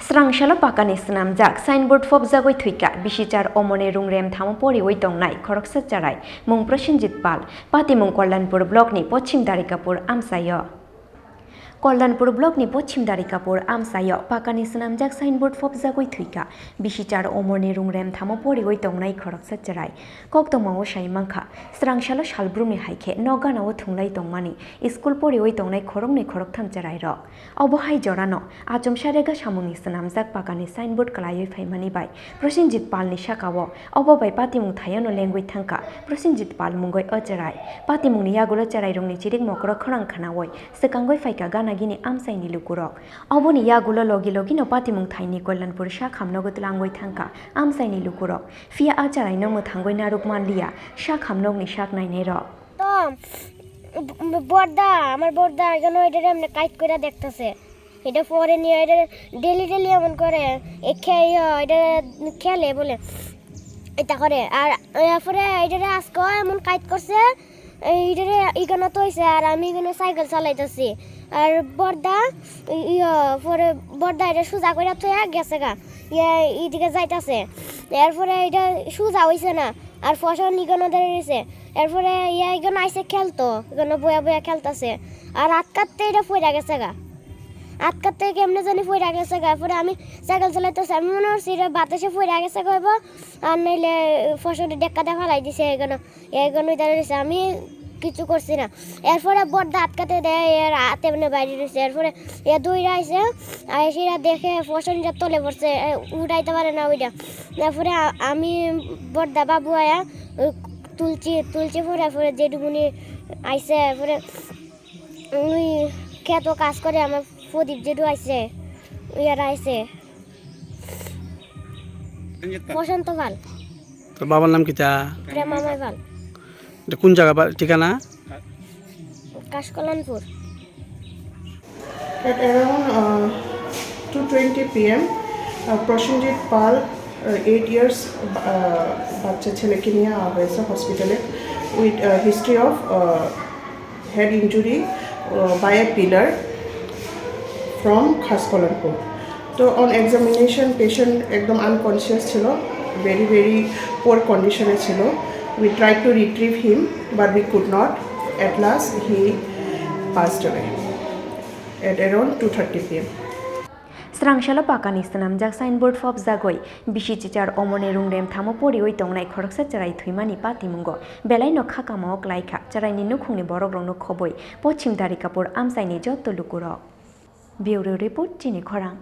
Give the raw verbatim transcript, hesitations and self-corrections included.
Srangsalo pakani swnamjak signboard phobjagwi thwikha, bisichar omorni rungrem thamo poriwi tongnai khoroksa chwrai, mung Prosenjit Pal, patimung Kollanpur blockni Pochim Darikapur amchaio. Kollanpur blockni Pochim Darikapur amchaio pakani swnamjak signboard phobjagwi thwikha, bisichar omorni rungrem thamo poriwi tongnai khoroksa chwrai. Koktwmao sai mankha, srangsalo salbrumni hai khe nok ganao thunglai tongmani school poriwi tongnai khoroknwi khoroktham chwrairok. Obo hai jorano achomsa rega samungni swnamjak pakani signboard kwlaiwi phaimani bai Prosenjit Palni sakao obo bai patimung thaiono lengwi thangkha Prosenjit Pal mungwi o chwrai. Patimungni yagulo chwrairokni chirik mokrok khorang khwnaui swkangwi phaikha gana gini amchaini lukurok. Oboni yagulo logi logino patimung thaini Kollanpur sakhamnogo twlangwi thangkha amchaini lukurok. Phiya a chwraino mwthangwi narwk manliya sakhamnokni sak nainairok. তো, ব-, বড়দা, আমার বড়দা এখানে ওইটারে এমনি কাইট করে দেখতেছে। এটা পরে নিয়ে এটা ডেলি ডেলি এমন করে, এ খে-, ইয়া, এটা খেলে বলে, এটা করে। আর এরপরে এটারে আজকে এমন কাইট করছে, এইটারে এখানে তো হইছে, আর আমি এখানে সাইকেল চালাইতেছি। আর বড়দা, ই-, ইয়া, পরে বড়দা এটা সোজা করে থইয়া গেছে গা, ইয়া, এইদিকে যাইতাছে। এরপরে এটা সোজা হইছে না, আর ফসল নিগনো ধরে রয়েছে। এরপরে ইয়া এগুলো আইসে খেলতো, এগুলো বয়া বয়া খেলতেছে। আর আটকাতে এটা পড়ে গেছে গা, আটকাতে কেমনে জানি পড়ে গেছে গা। এরপরে আমি সাইকেল চালাইতেছি, আমি মনে করছি এটা বাতাসে পড়ে গেছে গা হইব, আর নাইলে ফসলের ডেক্কাতে ফালাই দিছে এগুলো, এগুলো ধরে রয়েছে। আমি কিছু করছি না। এরপরে বড়দা আটকাতে দেয়, এর হাতে মানে বাইরে রয়েছে। এরপরে এ দুইরা আইসে, আইসিরা দেখে ফসলটা তলে পড়ছে, এ, উঠাইতে পারে না ওইটা। এরপরে আ-, আমি বড়দা বাবু আয়া, ও, তুলছি, তুলছি পরে, পরে জেঠুমনি আইসে, পরে ওই খেতো কাজ করে আমার প্রদীপ জেঠু আইসে, ওই আর আইসে। প্রশান্ত পাল। তোর বাবার নাম কিতা? প্রেমাময় পাল। এটা কোন জায়গা বা-, ঠিকানা? কাশকল্যাণপুর। At around, uh, two twenty P M, uh, Prosenjit Pal, uh, eight years, uh, বাচ্চা ছেলেকে নিয়ে আনা হয়েছে হসপিটালে with, uh, history of, uh, head injury, uh, by a pillar from খাসকল্যাণপুর। তো on examination patient একদম আনকনসিয়াস ছিল, ভেরি ভেরি পুয়ার কন্ডিশনে ছিল। We tried to retrieve him, but we could not. At last he passed away at around two thirty P M. Srangsalo pakani swnamjak signboard phobjagwi bisi chichar omorni rungrem thamo poriwi tongnai khoroksa chwrai thwimani patimungo belaino kha kamao klaikha chwraini nukhungni borokrokno khobwi Pochim Darikapur amchaini jotto lukurok. Bureau Report, Chini Khorang.